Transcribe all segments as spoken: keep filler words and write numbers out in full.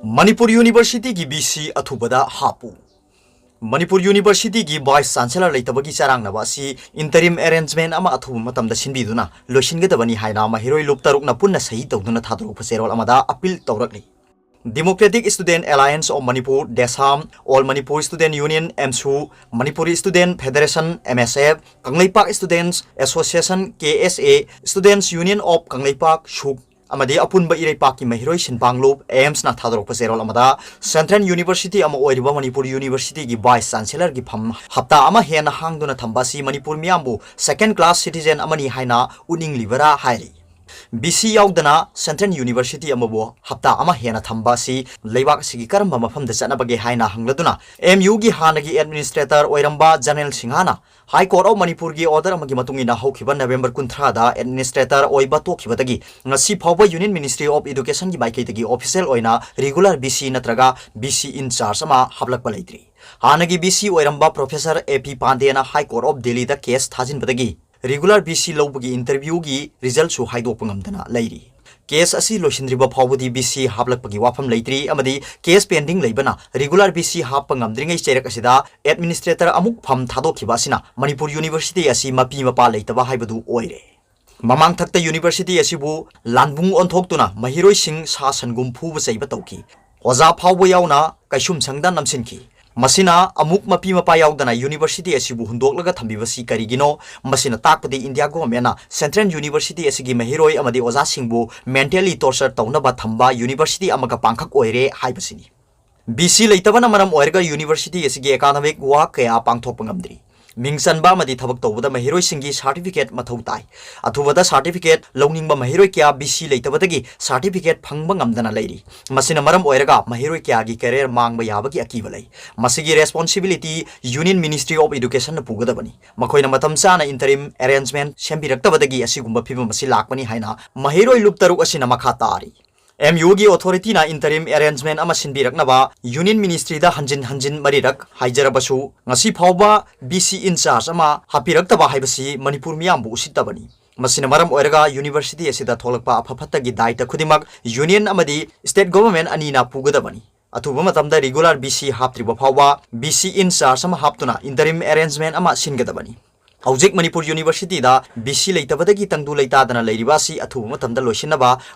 ꯃꯅꯤꯄꯨꯔ ꯌꯨꯅꯤꯚꯔꯁꯤꯇꯤꯒꯤ V C ꯑꯊꯨꯕꯗ ꯍꯥꯞꯄꯨ꯫ ꯃꯅꯤꯄꯨꯔ ꯌꯨꯅꯤꯚꯔꯁꯤꯇꯤꯒꯤ ꯚꯥꯏꯁ ꯆꯥꯟꯁꯦꯂꯔ ꯂꯩꯇꯕꯒꯤ ꯆꯔꯥꯡꯅꯕ ꯑꯁꯤ ꯏꯟꯇꯔꯤꯝ ꯑꯦꯔꯦꯟꯖꯃꯦꯟ ꯑꯃ ꯑꯊꯨꯕ ꯃꯇꯝꯗ ꯁꯤꯟꯕꯤꯗꯨꯅ ꯂꯣꯏꯁꯤꯟꯒꯗꯕꯅꯤ ꯍꯥꯏꯅ ꯃꯍꯩꯔꯣꯏ ꯂꯨꯞ ꯇꯔꯨꯛꯅ ꯄꯨꯟꯅ ꯁꯍꯤ ꯇꯧꯗꯨꯅ ꯊꯥꯗꯣꯔꯛꯄ ꯆꯦꯔꯣꯜ ꯑꯃꯗ ꯑꯄꯤꯜ ꯇꯧꯔꯛꯂꯤ꯫ Democratic Student Alliance of Manipur, DESAM, All Manipur Student Union, AMSU, Manipuri student federation, M S F, Kangleipak students association, K S A, students union of Kangleipak, SUK, ꯑꯃꯗꯤ ꯑꯄꯨꯟꯕ ꯏꯔꯩꯄꯥꯛꯀꯤ ꯃꯍꯩꯔꯣꯏ ꯁꯤꯟꯕꯥꯡꯂꯨꯞ, ꯑꯦꯝꯁꯅ ꯊꯥꯗꯣꯔꯛꯄ ꯆꯦꯔꯣꯜ ꯑꯃꯗ, ꯁꯦꯟꯇ꯭ꯔꯦꯜ ꯌꯨꯅꯤꯚꯔꯁꯤꯇꯤ ꯑꯃ ꯑꯣꯏꯔꯤꯕ ꯃꯅꯤꯄꯨꯔ ꯌꯨꯅꯤꯚꯔꯁꯤꯇꯤꯒꯤ ꯚꯥꯏꯁ ꯆꯥꯟꯁꯦꯂꯔꯒꯤ ꯐꯝ ꯍꯞꯇꯥ ꯑꯃ ꯍꯦꯟꯅ ꯍꯥꯡꯗꯨꯅ ꯊꯝꯕ ꯑꯁꯤ ꯃꯅꯤꯄꯨꯔ ꯃꯤꯌꯥꯝꯕꯨ ꯁꯦꯀꯦꯟ ꯀ꯭ꯂꯥꯁ ꯁꯤꯇꯤꯖꯦꯟ ꯑꯃꯅꯤ ꯍꯥꯏꯅ ꯎꯠꯅꯤꯡꯂꯤꯕꯔꯥ ꯍꯥꯏꯔꯤ꯫ ꯚꯤ ꯁꯤ ꯌꯥꯎꯗꯅ ꯁꯦꯟꯇ꯭ꯔꯦꯜ ꯌꯨꯅꯤꯚꯔꯁꯤꯇꯤ ꯑꯃꯕꯨ ꯍꯞꯇꯥ ꯑꯃ ꯍꯦꯟꯅ ꯊꯝꯕ ꯑꯁꯤ ꯂꯩꯕꯥꯛ ꯑꯁꯤꯒꯤ ꯀꯔꯝꯕ ꯃꯐꯝꯗ ꯆꯠꯅꯕꯒꯦ ꯍꯥꯏꯅ ꯍꯪꯂꯗꯨꯅ, ꯑꯦꯝ ꯌꯨꯒꯤ ꯍꯥꯟꯅꯒꯤ ꯑꯦꯗꯃꯤꯅꯤꯁꯇ꯭ꯔꯦꯇꯔ ꯑꯣꯏꯔꯝꯕ ꯖꯅꯦꯜ ꯁꯤꯡꯍꯥꯅ ꯍꯥꯏ ꯀꯣꯔꯠ ꯑꯣꯐ ꯃꯅꯤꯄꯨꯔꯒꯤ ꯑꯣꯔꯗꯔ ꯑꯃꯒꯤ ꯃꯇꯨꯡ ꯏꯟꯅ ꯍꯧꯈꯤꯕ ꯅꯕꯦꯝꯕꯔ ꯀꯨꯟꯊ꯭ꯔꯥꯗ ꯑꯦꯗꯃꯤꯅꯤꯁꯇ꯭ꯔꯦꯇꯔ ꯑꯣꯏꯕ ꯇꯣꯛꯈꯤꯕꯗꯒꯤ ꯉꯁꯤ ꯐꯥꯎꯕ ꯌꯨꯅꯤꯌꯟ ꯃꯤꯅꯤꯁꯇ꯭ꯔꯤ ꯑꯣꯐ ꯏꯗꯨꯀꯦꯁꯟꯒꯤ ꯃꯥꯏꯀꯩꯗꯒꯤ ꯑꯣꯐꯤꯁꯤꯌꯦꯜ ꯑꯣꯏꯅ ꯔꯤꯒꯨꯂꯔ ꯚꯤ ꯁꯤ ꯅꯠꯇ꯭ꯔꯒ ꯚꯤ ꯁꯤ ꯏꯟ ꯆꯥꯔꯖ ꯑꯃ ꯍꯥꯞꯂꯛꯄ ꯂꯩꯇ꯭ꯔꯤ꯫ ꯍꯥꯟꯅꯒꯤ ꯚꯤ ꯁꯤ ꯑꯣꯏꯔꯝꯕ ꯄ꯭ꯔꯣꯐꯦꯁꯔ ꯑꯦ ꯄꯤ ꯄꯥꯟꯗꯦꯅ ꯍꯥꯏ ꯀꯣꯔꯠ ꯑꯣꯐ ꯗꯦꯜꯂꯤꯗ ꯀꯦꯁ ꯊꯥꯖꯤꯟꯕꯗꯒꯤ ꯔꯤꯒꯨꯂꯔ ꯚꯤ ꯁꯤ ꯂꯧꯕꯒꯤ ꯏꯟꯇꯔꯚ꯭ꯌꯨꯒꯤ ꯔꯤꯖꯜꯠꯁꯨ ꯍꯥꯏꯗꯣꯛꯄ ꯉꯝꯗꯅ ꯂꯩꯔꯤ꯫ ꯀꯦꯁ ꯑꯁꯤ ꯂꯣꯏꯁꯤꯟꯗ꯭ꯔꯤꯕ ꯐꯥꯎꯕꯗꯤ ꯚꯤ ꯁꯤ ꯍꯥꯞꯂꯛꯄꯒꯤ ꯋꯥꯐꯝ ꯂꯩꯇ꯭ꯔꯤ ꯑꯃꯗꯤ ꯀꯦꯁ ꯄꯦꯟꯗꯤꯡ ꯂꯩꯕꯅ ꯔꯤꯒꯨꯂꯔ ꯚꯤ ꯁꯤ ꯍꯥꯞꯄ ꯉꯝꯗ꯭ꯔꯤꯉꯩ ꯆꯩꯔꯛ ꯑꯁꯤꯗ ꯑꯦꯗꯃꯤꯅꯤꯁꯇ꯭ꯔꯦꯇꯔ ꯑꯃꯨꯛ ꯐꯝ ꯊꯥꯗꯣꯛꯈꯤꯕ ꯑꯁꯤꯅ ꯃꯅꯤꯄꯨꯔ ꯌꯨꯅꯤꯚꯔꯁꯤꯇꯤ ꯑꯁꯤ ꯃꯄꯤ ꯃꯄꯥ ꯂꯩꯇꯕ ꯍꯥꯏꯕꯗꯨ ꯑꯣꯏꯔꯦ꯫ ꯃꯃꯥꯡꯊꯛꯇ ꯌꯨꯅꯤꯚꯔꯁꯤꯇꯤ ꯑꯁꯤꯕꯨ ꯂꯥꯟꯕꯨꯡ ꯑꯣꯟꯊꯣꯛꯇꯨꯅ ꯃꯍꯩꯔꯣꯏꯁꯤꯡ ꯁꯥ ꯁꯟꯒꯨꯝ ꯐꯨꯕ ꯆꯩꯕ ꯇꯧꯈꯤ꯫ ꯑꯣꯖꯥ ꯐꯥꯎꯕ ꯌꯥꯎꯅ ꯀꯩꯁꯨꯝꯁꯪꯗ ꯅꯝꯁꯤꯟꯈꯤ꯫ ꯃꯁꯤꯅ ꯑꯃꯨꯛ ꯃꯄꯤ ꯃꯄꯥ ꯌꯥꯎꯗꯅ ꯌꯨꯅꯤꯚꯔꯁꯤꯇꯤ ꯑꯁꯤꯕꯨ ꯍꯨꯟꯗꯣꯛꯂꯒ ꯊꯝꯕꯤꯕꯁꯤ ꯀꯔꯤꯒꯤꯅꯣ? ꯃꯁꯤꯅ ꯇꯥꯛꯄꯗꯤ ꯏꯟꯗꯤꯌꯥ ꯒꯣꯚꯔꯟꯃꯦꯟꯠꯅ ꯁꯦꯟꯇ꯭ꯔꯦꯜ ꯌꯨꯅꯤꯚꯔꯁꯤꯇꯤ ꯑꯁꯤꯒꯤ ꯃꯍꯩꯔꯣꯏ ꯑꯃꯗꯤ ꯑꯣꯖꯥꯁꯤꯡꯕꯨ ꯃꯦꯟꯇꯦꯜꯂꯤ ꯇꯣꯔꯆꯔ ꯇꯧꯅꯕ ꯊꯝꯕ ꯌꯨꯅꯤꯚꯔꯁꯤꯇꯤ ꯑꯃꯒ ꯄꯥꯡꯈꯛ ꯑꯣꯏꯔꯦ ꯍꯥꯏꯕꯁꯤꯅꯤ꯫ ꯚꯤ ꯁꯤ ꯂꯩꯇꯕꯅ ꯃꯔꯝ ꯑꯣꯏꯔꯒ ꯌꯨꯅꯤꯚꯔꯁꯤꯇꯤ ꯑꯁꯤꯒꯤ ꯑꯦꯀꯥꯗꯃꯤꯛ ꯋꯥꯔꯛ ꯀꯌꯥ ꯄꯥꯡꯊꯣꯛꯄ ꯉꯝꯗ꯭ꯔꯤ꯫ ꯃꯤꯡ ꯆꯟꯕ ꯑꯃꯗꯤ ꯊꯕꯛ ꯇꯧꯕꯗ ꯃꯍꯩꯔꯣꯏꯁꯤꯡꯒꯤ ꯁꯥꯔꯇꯤꯐꯤꯀꯦꯠ ꯃꯊꯧ ꯇꯥꯏ꯫ ꯑꯊꯨꯕꯗ ꯁꯥꯔꯇꯤꯐꯤꯀꯦꯠ ꯂꯧꯅꯤꯡꯕ ꯃꯍꯩꯔꯣꯏ ꯀꯌꯥ ꯚꯤ ꯁꯤ ꯂꯩꯇꯕꯗꯒꯤ ꯁꯥꯔꯇꯤꯐꯤꯀꯦꯠ ꯐꯪꯕ ꯉꯝꯗꯅ ꯂꯩꯔꯤ꯫ ꯃꯁꯤꯅ ꯃꯔꯝ ꯑꯣꯏꯔꯒ ꯃꯍꯩꯔꯣꯏ ꯀꯌꯥꯒꯤ ꯀꯦꯔꯤꯌꯔ ꯃꯥꯡꯕ ꯌꯥꯕꯒꯤ ꯑꯀꯤꯕ ꯂꯩ꯫ ꯃꯁꯤꯒꯤ ꯔꯦꯁꯄꯣꯟꯁꯤꯕꯤꯂꯤꯇꯤ ꯌꯨꯅꯤꯌꯟ ꯃꯤꯅꯤꯁꯇ꯭ꯔꯤ ꯑꯣꯐ ꯏꯗꯨꯀꯦꯁꯟꯅ ꯄꯨꯒꯗꯕꯅꯤ꯫ ꯃꯈꯣꯏꯅ ꯃꯇꯝ ꯆꯥꯅ ꯏꯟꯇꯔꯤꯝ ꯑꯦꯔꯦꯟꯖꯃꯦꯟꯠ ꯁꯦꯝꯕꯤꯔꯛꯇꯕꯗꯒꯤ ꯑꯁꯤꯒꯨꯝꯕ ꯐꯤꯚꯝ ꯑꯁꯤ ꯂꯥꯛꯄꯅꯤ ꯍꯥꯏꯅ ꯃꯍꯩꯔꯣꯏ ꯂꯨꯞ ꯇꯔꯨꯛ ꯑꯁꯤꯅ ꯃꯈꯥ ꯇꯥꯔꯤ꯫ ꯑꯦꯝ ꯌꯨꯒꯤ ꯑꯣꯊꯣꯔꯤꯇꯤꯅ ꯏꯟꯇꯔꯤꯝ ꯑꯦꯔꯦꯟꯖꯃꯦꯟꯠ ꯑꯃ ꯁꯤꯟꯕꯤꯔꯛꯅꯕ ꯌꯨꯅꯤꯌꯟ ꯃꯤꯅꯤꯁꯇ꯭ꯔꯤꯗ ꯍꯟꯖꯤꯟ ꯍꯟꯖꯤꯟ ꯃꯔꯤꯔꯛ ꯍꯥꯏꯖꯔꯕꯁꯨ, ꯉꯁꯤ ꯐꯥꯎꯕ ꯚꯤ ꯁꯤ ꯏꯟꯆꯥꯔꯖ ꯑꯃ ꯍꯥꯞꯄꯤꯔꯛꯇꯕ ꯍꯥꯏꯕꯁꯤ ꯃꯅꯤꯄꯨꯔ ꯃꯤꯌꯥꯝꯕꯨ ꯎꯁꯤꯠꯇꯕꯅꯤ꯫ ꯃꯁꯤꯅ ꯃꯔꯝ ꯑꯣꯏꯔꯒ university ꯑꯁꯤꯗ ꯊꯣꯛꯂꯛꯄ ꯑꯐ ꯐꯠꯇꯒꯤ ꯗꯥꯏꯇ ꯈꯨꯗꯤꯡꯃꯛ union ꯑꯃꯗꯤ state government ꯑꯅꯤꯅ ꯄꯨꯒꯗꯕꯅꯤ꯫ ꯑꯊꯨꯕ ꯃꯇꯝꯗ regular VC ꯍꯥꯞꯇ꯭ꯔꯤꯕ ꯐꯥꯎꯕ VC in charge ꯑꯃ ꯍꯥꯞꯇꯨꯅ interim arrangement ꯑꯃ ꯁꯤꯟꯒꯗꯕꯅꯤ꯫ ꯍꯧꯖꯤꯛ ꯃꯅꯤꯄꯨꯔ universityꯗ VC ꯂꯩꯇꯕꯗꯒꯤ ꯇꯪꯗꯨ ꯂꯩꯇꯥꯗꯅ ꯂꯩꯔꯤꯕ ꯑꯁꯤ ꯑꯊꯨꯕ ꯃꯇꯝꯗ ꯂꯣꯏꯁꯤꯟꯅꯕ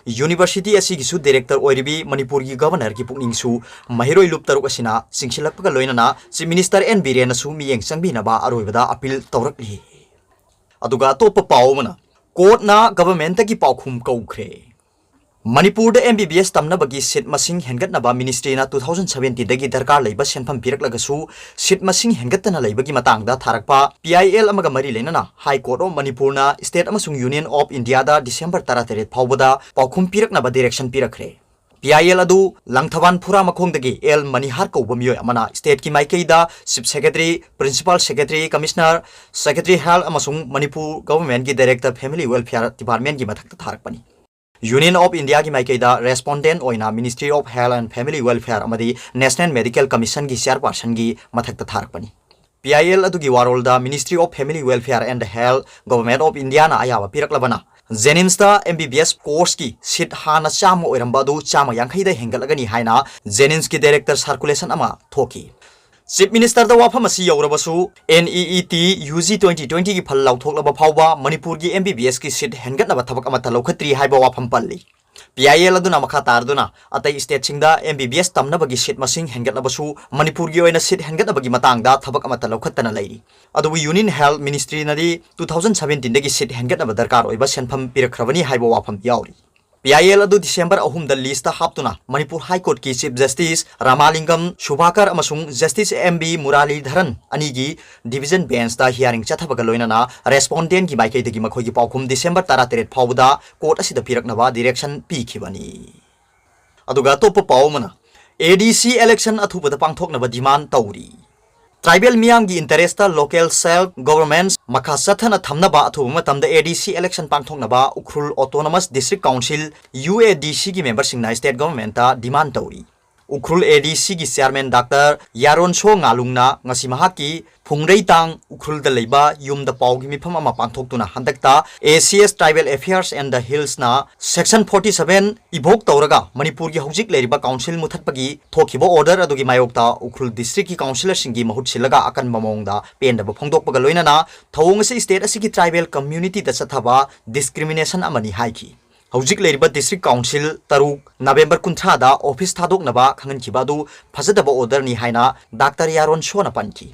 university ꯑꯁꯤꯒꯤꯁꯨ director ꯑꯣꯏꯔꯤꯕꯤ ꯃꯅꯤꯄꯨꯔꯒꯤ governorꯒꯤ ꯄꯨꯛꯅꯤꯡꯁꯨ ꯃꯍꯩꯔꯣꯏ ꯂꯨꯞ ꯇꯔꯨꯛ ꯑꯁꯤꯅ ꯆꯤꯡꯁꯤꯜꯂꯛꯄꯒ ꯂꯣꯏꯅꯅ Chief Minister N ꯕꯤꯔꯦꯟꯅꯁꯨ ꯃꯤꯠꯌꯦꯡ ꯆꯪꯕꯤꯅꯕ ꯑꯔꯣꯏꯕꯗ appeal ꯇꯧꯔꯛꯂꯤ꯫ ꯑꯗꯨꯒ ꯑꯇꯣꯞꯄ ꯄꯥꯎ ꯑꯃꯅ, courtꯅ governmentꯇꯒꯤ ꯄꯥꯎꯈꯨꯝ ꯀꯧꯈ꯭ꯔꯦ꯫ ꯃꯅꯤꯄꯨꯔꯗ MBBS ꯇꯝꯅꯕꯒꯤ seat ꯃꯁꯤꯡ ꯍꯦꯟꯒꯠꯅꯕ ministryꯅ two thousand seventeenꯗꯒꯤ ꯗꯔꯀꯥꯔ ꯂꯩꯕ ꯁꯦꯟꯐꯝ ꯄꯤꯔꯛꯂꯒꯁꯨ seat ꯃꯁꯤꯡ ꯍꯦꯟꯒꯠꯇꯅ ꯂꯩꯕꯒꯤ ꯃꯇꯥꯡꯗ ꯊꯥꯔꯛꯄ PIL ꯑꯃꯒ ꯃꯔꯤ ꯂꯩꯅꯅ High Court of ꯃꯅꯤꯄꯨꯔꯅ state ꯑꯃꯁꯨꯡ union of Indiaꯗ December ꯇꯔꯥꯇꯔꯦꯠ ꯐꯥꯎꯕꯗ ꯄꯥꯎꯈꯨꯝ ꯄꯤꯔꯛꯅꯕ direction ꯄꯤꯔꯛꯈ꯭ꯔꯦ꯫ PIL ꯑꯗꯨ ꯂꯪꯊꯕꯥꯜ ꯐꯨꯔꯥ ꯃꯈꯣꯡꯗꯒꯤ ꯑꯦꯜ ꯃꯅꯤꯍꯥꯔ ꯀꯧꯕ ꯃꯤꯑꯣꯏ ꯑꯃꯅ stateꯀꯤ ꯃꯥꯏꯀꯩꯗ Chief Secretary, Principal Secretary, Commissioner, Secretary Health ꯑꯃꯁꯨꯡ ꯃꯅꯤꯄꯨꯔ governmentꯀꯤ director family welfare departmentꯀꯤ ꯃꯊꯛꯇ ꯊꯥꯔꯛꯄꯅꯤ꯫ Union of Indiaꯒꯤ ꯃꯥꯏꯀꯩꯗ respondent ꯑꯣꯏꯅ Ministry of Health and Family Welfare ꯑꯃꯗꯤ National Medical Commissionꯒꯤ chairpersonꯒꯤ ꯃꯊꯛꯇ ꯊꯥꯔꯛꯄꯅꯤ꯫ PIL ꯑꯗꯨꯒꯤ ꯋꯥꯔꯣꯜꯗ Ministry of Family Welfare and Health, Government of Indiaꯅ ꯑꯌꯥꯕ ꯄꯤꯔꯛꯂꯕꯅ JNIMSꯇ MBBS courseꯀꯤ seat ꯍꯥꯟꯅ ꯆꯥꯝꯃ ꯑꯣꯏꯔꯝꯕ ꯑꯗꯨ ꯆꯥꯝꯃ ꯌꯥꯡꯈꯩꯗ ꯍꯦꯟꯒꯠꯂꯒꯅꯤ ꯍꯥꯏꯅ JNIMSꯀꯤ director circulation ꯑꯃ ꯊꯣꯛꯈꯤ꯫ Chief Ministerꯗ ꯋꯥꯐꯝ ꯑꯁꯤ ꯌꯧꯔꯕꯁꯨ, NEET UG twenty twentyꯒꯤ ꯐꯜ ꯂꯥꯎꯊꯣꯛꯂꯕ ꯐꯥꯎꯕ ꯃꯅꯤꯄꯨꯔꯒꯤ MBBSꯀꯤ seat ꯍꯦꯟꯒꯠꯅꯕ ꯊꯕꯛ ꯑꯃꯠꯇ ꯂꯧꯈꯠꯇ꯭ꯔꯤ ꯍꯥꯏꯕ ꯋꯥꯐꯝ ꯄꯜꯂꯤ꯫ PIL ꯑꯗꯨꯅ ꯃꯈꯥ ꯇꯥꯔꯗꯨꯅ ꯑꯇꯩ stateꯁꯤꯡꯗ MBBS ꯇꯝꯅꯕꯒꯤ seat ꯃꯁꯤꯡ ꯍꯦꯟꯒꯠꯂꯕꯁꯨ ꯃꯅꯤꯄꯨꯔꯒꯤ ꯑꯣꯏꯅ seat ꯍꯦꯟꯒꯠꯅꯕꯒꯤ ꯃꯇꯥꯡꯗ ꯊꯕꯛ ꯑꯃꯠꯇ ꯂꯧꯈꯠꯇꯅ ꯂꯩꯔꯤ꯫ ꯑꯗꯨꯕꯨ Union Health Ministryꯅꯗꯤ two thousand seventeenꯗꯒꯤ seat ꯍꯦꯟꯒꯠꯅꯕ ꯗꯔꯀꯥꯔ ꯑꯣꯏꯕ ꯁꯦꯟꯐꯝ ꯄꯤꯔꯛꯈ꯭ꯔꯕꯅꯤ ꯍꯥꯏꯕ ꯋꯥꯐꯝ ꯌꯥꯎꯔꯤ꯫ PIL ꯑꯗꯨ December ꯑꯍꯨꯝꯗ listꯇ ꯍꯥꯞꯇꯨꯅ ꯃꯅꯤꯄꯨꯔ High Courtꯀꯤ Chief Justice ꯔꯥꯃꯥꯂꯤꯡꯒꯝ ꯁꯨꯚꯥꯀꯔ ꯑꯃꯁꯨꯡ Justice M V ꯃꯨꯔꯥꯂꯤꯙꯔꯟ ꯑꯅꯤꯒꯤ division benchꯇ hearing ꯆꯠꯊꯕꯒ ꯂꯣꯏꯅꯅ respondentꯀꯤ ꯃꯥꯏꯀꯩꯗꯒꯤ ꯃꯈꯣꯏꯒꯤ ꯄꯥꯎꯈꯨꯝ December ꯇꯔꯥꯇꯔꯦꯠ ꯐꯥꯎꯕꯗ court ꯑꯁꯤꯗ ꯄꯤꯔꯛꯅꯕ direction ꯄꯤꯈꯤꯕꯅꯤ꯫ ꯑꯗꯨꯒ ꯑꯇꯣꯞꯄ ꯄꯥꯎ ꯑꯃꯅ, ADC election ꯑꯊꯨꯕꯗ ꯄꯥꯡꯊꯣꯛꯅꯕ demand ꯇꯧꯔꯤ꯫ Tribal ꯃꯤꯌꯥꯝꯒꯤ interestꯇ local self governments ꯃꯈꯥ ꯆꯠꯊꯅ ꯊꯝꯅꯕ ꯑꯊꯨꯕ ꯃꯇꯝꯗ ADC election ꯄꯥꯡꯊꯣꯛꯅꯕ Ukhrul Autonomous District Council, UADCꯒꯤ memberꯁꯤꯡꯅ state governmentꯇ demand ꯇꯧꯔꯤ꯫ ꯎꯈ꯭ꯔꯨꯜ ADCꯒꯤ chairman Doctor ꯌꯥꯔꯣꯟꯁꯣ ꯉꯥꯂꯨꯡꯅ ꯉꯁꯤ ꯃꯍꯥꯛꯀꯤ ꯐꯨꯡꯔꯩꯇꯥꯡ ꯎꯈ꯭ꯔꯨꯜꯗ ꯂꯩꯕ ꯌꯨꯝꯗ ꯄꯥꯎꯒꯤ ꯃꯤꯐꯝ ꯑꯃ ꯄꯥꯡꯊꯣꯛꯇꯨꯅ ꯍꯟꯗꯛꯇ ACS Tribal Affairs and the Hillsꯅ Section forty seven invoke ꯇꯧꯔꯒ ꯃꯅꯤꯄꯨꯔꯒꯤ ꯍꯧꯖꯤꯛ ꯂꯩꯔꯤꯕ council ꯃꯨꯊꯠꯄꯒꯤ ꯊꯣꯛꯈꯤꯕ order ꯑꯗꯨꯒꯤ ꯃꯥꯌꯣꯛꯇ ꯎꯈ꯭ꯔꯨꯜ districtꯀꯤ councillorꯁꯤꯡꯒꯤ ꯃꯍꯨꯠ ꯁꯤꯜꯂꯒ ꯑꯀꯟꯕ ꯃꯑꯣꯡꯗ ꯄꯦꯟꯗꯕ ꯐꯣꯡꯗꯣꯛꯄꯒ ꯂꯣꯏꯅꯅ ꯊꯧꯑꯣꯡ ꯑꯁꯤ state ꯑꯁꯤꯒꯤ tribal communityꯗ ꯆꯠꯊꯕ discrimination ꯑꯃꯅꯤ ꯍꯥꯏꯈꯤ꯫ ꯍꯧꯖꯤꯛ ꯂꯩꯔꯤꯕ district council ꯇꯔꯨꯛ November ꯀꯨꯟꯊ꯭ꯔꯥꯗ office ꯊꯥꯗꯣꯛꯅꯕ ꯈꯪꯍꯟꯈꯤꯕ ꯑꯗꯨ ꯐꯖꯗꯕ orderꯅꯤ ꯍꯥꯏꯅ Doctor ꯌꯥꯔꯣꯟꯁꯣꯅ ꯄꯟꯈꯤ꯫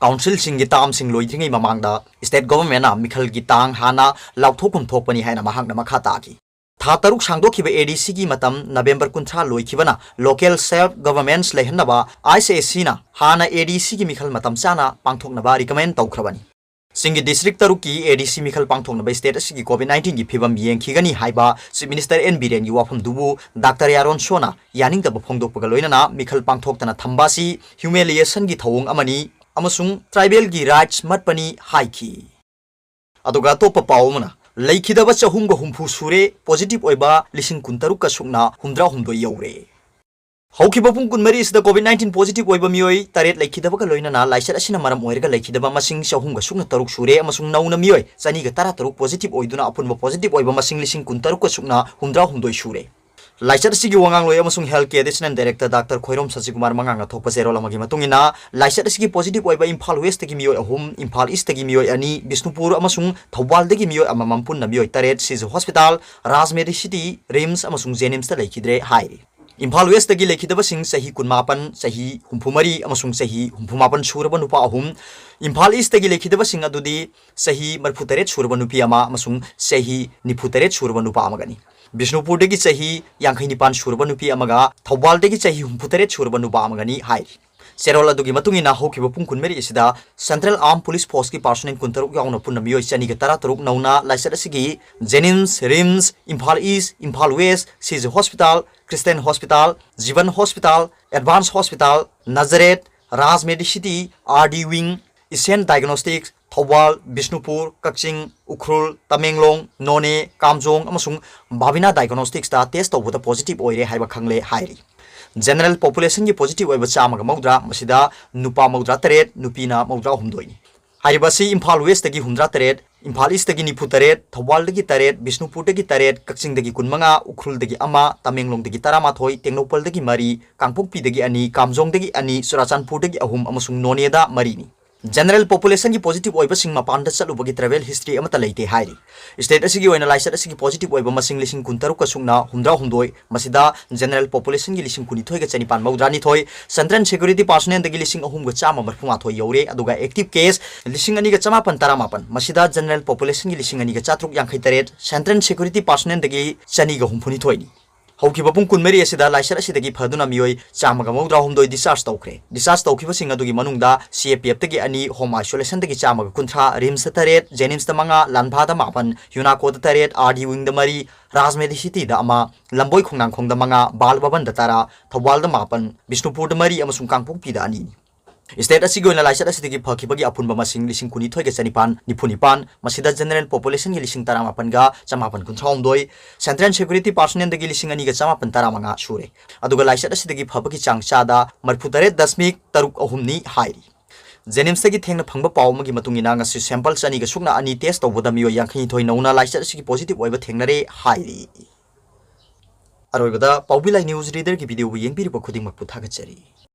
Councilꯁꯤꯡꯒꯤ termꯁꯤꯡ ꯂꯣꯏꯗ꯭ꯔꯤꯉꯩ ꯃꯃꯥꯡꯗ state governmentꯅ ꯃꯤꯈꯜꯒꯤ ꯇꯥꯡ ꯍꯥꯟꯅ ꯂꯥꯎꯊꯣꯛꯐꯝ ꯊꯣꯛꯄꯅꯤ ꯍꯥꯏꯅ ꯃꯍꯥꯛꯅ ꯃꯈꯥ ꯇꯥꯈꯤ꯫ ꯊꯥ ꯇꯔꯨꯛ ꯁꯥꯡꯗꯣꯛꯈꯤꯕ ADCꯒꯤ ꯃꯇꯝ November ꯀꯨꯟꯊ꯭ꯔꯥ ꯂꯣꯏꯈꯤꯕꯅ local self governments ꯂꯩꯍꯟꯅꯕ ICACꯅ ꯍꯥꯟꯅ ADCꯒꯤ ꯃꯤꯈꯜ ꯃꯇꯝ ꯆꯥꯅ ꯄꯥꯡꯊꯣꯛꯅꯕ recommend ꯇꯧꯈ꯭ꯔꯕꯅꯤ꯫ ꯆꯤꯡꯒꯤ district ꯇꯔꯨꯛꯀꯤ ADC ꯃꯤꯈꯜ ꯄꯥꯡꯊꯣꯛꯅꯕ state ꯑꯁꯤꯒꯤ COVID nineteenꯒꯤ ꯐꯤꯕꯝ ꯌꯦꯡꯈꯤꯒꯅꯤ ꯍꯥꯏꯕ Chief Minister ꯑꯦꯟ ꯕꯤꯔꯦꯟꯒꯤ ꯋꯥꯐꯝꯗꯨꯕꯨ Doctor ꯌꯥꯔꯣꯟꯁꯣꯅ ꯌꯥꯅꯤꯡꯗꯕ ꯐꯣꯡꯗꯣꯛꯄꯒ ꯂꯣꯏꯅꯅ ꯃꯤꯈꯜ ꯄꯥꯡꯊꯣꯛꯇꯅ ꯊꯝꯕ ꯑꯁꯤ humiliationꯒꯤ ꯊꯧꯑꯣꯡ ꯑꯃꯅꯤ ꯑꯃꯁꯨꯡ tribalꯒꯤ rights ꯃꯠꯄꯅꯤ ꯍꯥꯏꯈꯤ꯫ ꯑꯗꯨꯒ ꯑꯇꯣꯞꯄ ꯄꯥꯎ ꯑꯃꯅ, ꯂꯩꯈꯤꯗꯕ ꯆꯍꯨꯝꯒ ꯍꯨꯝꯐꯨ ꯁꯨꯔꯦ, positive ꯑꯣꯏꯕ ꯂꯤꯁꯤꯡ ꯀꯨꯟꯇꯔꯨꯛꯀ ꯁꯨꯞꯅ ꯍꯨꯝꯗ꯭ꯔꯥ ꯍꯨꯝꯗꯣꯏ ꯌꯧꯔꯦ꯫ ꯍꯧꯈꯤꯕ ꯄꯨꯡ ꯀꯨꯟꯃꯔꯤ ꯑꯁꯤꯗ COVID nineteen positive ꯑꯣꯏꯕ ꯃꯤꯑꯣꯏ ꯇꯔꯦꯠ ꯂꯩꯈꯤꯗꯕꯒ ꯂꯣꯏꯅꯅ ꯂꯥꯏꯆꯠ ꯑꯁꯤꯅ ꯃꯔꯝ ꯑꯣꯏꯔꯒ ꯂꯩꯈꯤꯗꯕ ꯃꯁꯤꯡ ꯆꯍꯨꯝꯒ ꯁꯨꯞꯅ ꯇꯔꯨꯛ ꯁꯨꯔꯦ ꯑꯃꯁꯨꯡ ꯅꯧꯅ ꯃꯤꯑꯣꯏ ꯆꯅꯤꯒ ꯇꯔꯥ ꯇꯔꯨꯛ positive ꯑꯣꯏꯗꯨꯅ ꯑꯄꯨꯟꯕ positive ꯑꯣꯏꯕ ꯃꯁꯤꯡ ꯂꯤꯁꯤꯡ ꯀꯨꯟꯇꯔꯨꯛꯀ ꯁꯨꯞꯅ ꯍꯨꯝꯗ꯭ꯔꯥ ꯍꯨꯝꯗꯣꯏ ꯁꯨꯔꯦ꯫ ꯂꯥꯏꯆꯠ ꯑꯁꯤꯒꯤ ꯋꯥꯉꯥꯡꯂꯣꯏ ꯑꯃꯁꯨꯡ healthꯀꯤ additional director Doctor ꯈꯣꯏꯔꯣꯝ ꯁꯁꯤꯀꯨꯃꯥꯔ ꯃꯉꯥꯡꯅ ꯊꯣꯛꯄ ꯆꯦꯔꯣꯜ ꯑꯃꯒꯤ ꯃꯇꯨꯡ ꯏꯟꯅ, ꯂꯥꯏꯆꯠ ꯑꯁꯤꯒꯤ positive ꯑꯣꯏꯕ ꯏꯝꯐꯥꯜ Westꯇꯒꯤ ꯃꯤꯑꯣꯏ ꯑꯍꯨꯝ, ꯏꯝꯐꯥꯜ Eastꯇꯒꯤ ꯃꯤꯑꯣꯏ ꯑꯅꯤ, ꯕꯤꯁꯅꯨꯄꯨꯔ ꯑꯃꯁꯨꯡ ꯊꯧꯕꯥꯜꯗꯒꯤ ꯃꯤꯑꯣꯏ ꯑꯃꯃꯝ ꯄꯨꯟꯅ ꯃꯤꯑꯣꯏ ꯇꯔꯦꯠ ꯁꯤꯖ hospital, ꯔꯥꯖ ꯃꯦꯗꯤꯁꯤꯇꯤ, RIMS ꯑꯃꯁꯨꯡ JNIMSꯇ ꯂꯩꯈꯤꯗ꯭ꯔꯦ ꯍꯥꯏꯔꯤ꯫ ꯏꯝꯐꯥꯜ Westꯇꯒꯤ ꯂꯩꯈꯤꯗꯕꯁꯤꯡ ꯆꯍꯤ ꯀꯨꯟꯃꯥꯄꯟ, ꯆꯍꯤ ꯍꯨꯝꯐꯨꯃꯔꯤ ꯑꯃꯁꯨꯡ ꯆꯍꯤ ꯍꯨꯝꯐꯨꯃꯥꯄꯟ ꯁꯨꯔꯕ ꯅꯨꯄꯥ ꯑꯍꯨꯝ, ꯏꯝꯐꯥꯜ Eastꯇꯒꯤ ꯂꯩꯈꯤꯗꯕꯁꯤꯡ ꯑꯗꯨꯗꯤ ꯆꯍꯤ ꯃꯔꯤꯐꯨꯇꯔꯦꯠ ꯁꯨꯔꯕ ꯅꯨꯄꯤ ꯑꯃ ꯑꯃꯁꯨꯡ ꯆꯍꯤ ꯅꯤꯐꯨꯇꯔꯦꯠ ꯁꯨꯔꯕ ꯅꯨꯄꯥ ꯑꯃꯒꯅꯤ꯫ ꯕꯤꯁꯅꯨꯄꯨꯔꯗꯒꯤ ꯆꯍꯤ ꯌꯥꯡꯈꯩꯅꯤꯄꯥꯟ ꯁꯨꯔꯕ ꯅꯨꯄꯤ ꯑꯃꯒ ꯊꯧꯕꯥꯜꯗꯒꯤ ꯆꯍꯤ ꯍꯨꯝꯐꯨꯇꯔꯦꯠ ꯁꯨꯔꯕ ꯅꯨꯄꯥ ꯑꯃꯒꯅꯤ ꯍꯥꯏꯔꯤ꯫ ꯆꯦꯔꯣꯜ ꯑꯗꯨꯒꯤ ꯃꯇꯨꯡ ꯏꯟꯅ, ꯍꯧꯈꯤꯕ ꯄꯨꯡ ꯀꯨꯟꯃꯔꯤ ꯑꯁꯤꯗ Central Armed Police Forceꯀꯤ personnel ꯀꯨꯟꯇꯔꯨꯛ ꯌꯥꯎꯅ ꯄꯨꯟꯅ ꯃꯤꯑꯣꯏ ꯆꯅꯤꯒ ꯇꯔꯥꯇꯔꯨꯛ ꯅꯧꯅ ꯂꯥꯏꯆꯠ ꯑꯁꯤꯒꯤ JNIMS, RIMS, Imphal East, Imphal West, ꯁꯤꯖ hospital, Christian hospital, Jeevan hospital, Advance hospital, Nazareth, Raj Medicity, RD wing, Asian Diagnostics, Thoubal, Bishnupur, ꯀꯛꯆꯤꯡ, ꯎꯈ꯭ꯔꯨꯜ, ꯇꯃꯦꯡꯂꯣꯡ, ꯅꯣꯅꯦ, ꯀꯥꯝꯖꯣꯡ ꯑꯃꯁꯨꯡ ꯕꯥꯕꯤꯅꯥ Diagnosticsꯇ test ꯇꯧꯕꯗ positive ꯑꯣꯏꯔꯦ ꯍꯥꯏꯕ ꯈꯪꯂꯦ ꯍꯥꯏꯔꯤ꯫ General populationꯒꯤ positive ꯑꯣꯏꯕ ꯆꯥꯝꯃꯒ ꯃꯧꯗ꯭ꯔꯥ, ꯃꯁꯤꯗ ꯅꯨꯄꯥ ꯃꯧꯗ꯭ꯔꯥ ꯇꯔꯦꯠ, ꯅꯨꯄꯤꯅ ꯃꯧꯗ꯭ꯔꯥ ꯍꯨꯝꯗꯣꯏꯅꯤ꯫ ꯍꯥꯏꯔꯤꯕ ꯑꯁꯤ ꯏꯝꯐꯥꯜ Westꯇꯒꯤ ꯍꯨꯝꯗ꯭ꯔꯥ ꯇꯔꯦꯠ, ꯏꯝꯐꯥꯜ Eastꯇꯒꯤ ꯅꯤꯐꯨ ꯇꯔꯦꯠ, ꯊꯧꯕꯥꯜꯗꯒꯤ ꯇꯔꯦꯠ, ꯕꯤꯁꯅꯨꯄꯨꯔꯗꯒꯤ ꯇꯔꯦꯠ, ꯀꯛꯆꯤꯡꯗꯒꯤ ꯀꯨꯟꯃꯉꯥ, ꯎꯈ꯭ꯔꯨꯜꯗꯒꯤ ꯑꯃ, ꯇꯃꯦꯡꯂꯣꯡꯗꯒꯤ ꯇꯔꯥꯃꯥꯊꯣꯏ, ꯇꯦꯡꯅꯧꯄꯜꯗꯒꯤ ꯃꯔꯤ, ꯀꯥꯡꯄꯣꯛꯄꯤꯗꯒꯤ ꯑꯅꯤ, ꯀꯥꯝꯖꯣꯡꯗꯒꯤ ꯑꯅꯤ, ꯆꯨꯔꯥꯆꯥꯟꯄꯨꯔꯗꯒꯤ ꯑꯍꯨꯝ ꯑꯃꯁꯨꯡ ꯅꯣꯅꯦꯗ ꯃꯔꯤꯅꯤ꯫ General populationꯒꯤ positive ꯑꯣꯏꯕꯁꯤꯡ ꯃꯄꯥꯟꯗ ꯆꯠꯂꯨꯕꯒꯤ travel history ꯑꯃꯠꯇ ꯂꯩꯇꯦ ꯍꯥꯏꯔꯤ꯫ State ꯑꯁꯤꯒꯤ ꯑꯣꯏꯅ ꯂꯥꯏꯆꯠ ꯑꯁꯤꯒꯤ positive ꯑꯣꯏꯕ ꯃꯁꯤꯡ ꯂꯤꯁꯤꯡ ꯀꯨꯟꯇꯔꯨꯛꯀ ꯁꯨꯞꯅ ꯍꯨꯝꯗ꯭ꯔꯥꯍꯨꯝꯗꯣꯏ, ꯃꯁꯤꯗ general populationꯒꯤ ꯂꯤꯁꯤꯡ ꯀꯨꯟꯅꯤꯊꯣꯏꯒ ꯆꯅꯤꯄꯥꯟ ꯃꯧꯗ꯭ꯔꯥꯅꯤꯊꯣꯏ, Central Security Personnelꯗꯒꯤ ꯂꯤꯁꯤꯡ ꯑꯍꯨꯝꯒ ꯆꯥꯝꯃ ꯃꯔꯤꯐꯨꯃꯥꯊꯣꯏ ꯌꯧꯔꯦ, ꯑꯗꯨꯒ active case ꯂꯤꯁꯤꯡ ꯑꯅꯤꯒ ꯆꯃꯥꯄꯟ ꯇꯔꯥꯃꯥꯄꯟ, ꯃꯁꯤꯗ general populationꯒꯤ ꯂꯤꯁꯤꯡ ꯑꯅꯤꯒ ꯆꯥꯇ꯭ꯔꯨꯛ ꯌꯥꯡꯈꯩꯇꯔꯦꯠ, Central Security Personnelꯗꯒꯤ ꯆꯅꯤꯒ ꯍꯨꯝꯐꯨꯅꯤꯊꯣꯏꯅꯤ꯫ ꯍꯧꯈꯤꯕ ꯄꯨꯡ ꯀꯨꯟꯃꯔꯤ ꯑꯁꯤꯗ ꯂꯥꯏꯆꯠ ꯑꯁꯤꯗꯒꯤ ꯐꯗꯨꯅ ꯃꯤꯑꯣꯏ ꯆꯥꯝꯃꯒ ꯃꯧꯗ꯭ꯔꯥꯍꯨꯝꯗꯣꯏ discharge ꯇꯧꯈ꯭ꯔꯦ꯫ Discharge ꯇꯧꯈꯤꯕꯁꯤꯡ ꯑꯗꯨꯒꯤ ꯃꯅꯨꯡꯗ CAPFꯇꯒꯤ ꯑꯅꯤ, home isolationꯗꯒꯤ ꯆꯥꯝꯃꯒ ꯀꯨꯟꯊ꯭ꯔꯥ, RIMSꯇ ꯇꯔꯦꯠ, JNIMSꯇ ꯃꯉꯥ, ꯂꯥꯟꯚꯥꯗ ꯃꯥꯄꯟ, UNACOꯗ ꯇꯔꯦꯠ, RD Wingꯗ ꯃꯔꯤ, ꯔꯥꯖꯃꯦꯙꯤ Cityꯗ ꯑꯃ, ꯂꯝꯕꯣꯏ ꯈꯣꯡꯅꯥꯡꯈꯣꯡꯗ ꯃꯉꯥ, ꯕꯥꯜ ꯚꯕꯟꯗ ꯇꯔꯥ, ꯊꯧꯕꯥꯜꯗ ꯃꯥꯄꯟ, ꯕꯤꯁꯅꯨꯄꯨꯔꯗ ꯃꯔꯤ ꯑꯃꯁꯨꯡ ꯀꯥꯡꯄꯣꯛꯄꯤꯗ ꯑꯅꯤꯅꯤ꯫ State ꯑꯁꯤꯒꯤ ꯑꯣꯏꯅ ꯂꯥꯏꯆꯠ ꯑꯁꯤꯗꯒꯤ ꯐꯈꯤꯕꯒꯤ ꯑꯄꯨꯟꯕ ꯃꯁꯤꯡ ꯂꯤꯁꯤꯡ ꯀꯨꯟꯅꯤꯊꯣꯏꯒ ꯆꯅꯤꯄꯥꯟ ꯅꯤꯐꯨ ꯅꯤꯄꯥꯟ, ꯃꯁꯤꯗ general populationꯒꯤ ꯂꯤꯁꯤꯡ ꯇꯔꯥꯃꯥꯄꯟꯒ ꯆꯃꯥꯄꯟ ꯀꯨꯟꯊ꯭ꯔꯥꯍꯨꯝꯗꯣꯏ, Central Security Personnelꯗꯒꯤ ꯂꯤꯁꯤꯡ ꯑꯅꯤꯒ ꯆꯃꯥꯄꯟ ꯇꯔꯥꯃꯉꯥ ꯁꯨꯔꯦ꯫ ꯑꯗꯨꯒ ꯂꯥꯏꯆꯠ ꯑꯁꯤꯗꯒꯤ ꯐꯕꯒꯤ ꯆꯥꯡ ꯆꯥꯗ ꯃꯔꯤꯐꯨꯇꯔꯦꯠ ꯗꯁꯃꯤꯛ ꯇꯔꯨꯛ ꯑꯍꯨꯝꯅꯤ ꯍꯥꯏꯔꯤ꯫ JNIMSꯇꯒꯤ ꯊꯦꯡꯅ ꯐꯪꯕ ꯄꯥꯎ ꯑꯃꯒꯤ ꯃꯇꯨꯡ ꯏꯟꯅ, ꯉꯁꯤ sample ꯆꯅꯤꯒ ꯁꯨꯞꯅ ꯑꯅꯤ test ꯇꯧꯕꯗ ꯃꯤꯑꯣꯏ ꯌꯥꯡꯈꯩꯅꯤꯊꯣꯏ ꯅꯧꯅ ꯂꯥꯏꯆꯠ ꯑꯁꯤꯒꯤ positive ꯑꯣꯏꯕ ꯊꯦꯡꯅꯔꯦ ꯍꯥꯏꯔꯤ꯫ ꯑꯔꯣꯏꯕꯗ ꯄꯥꯎꯕꯤ ꯂꯥꯏ news readerꯒꯤ videoꯕꯨ ꯌꯦꯡꯕꯤꯔꯤꯕ ꯈꯨꯗꯤꯡꯃꯛꯄꯨ ꯊꯥꯒꯠꯆꯔꯤ꯫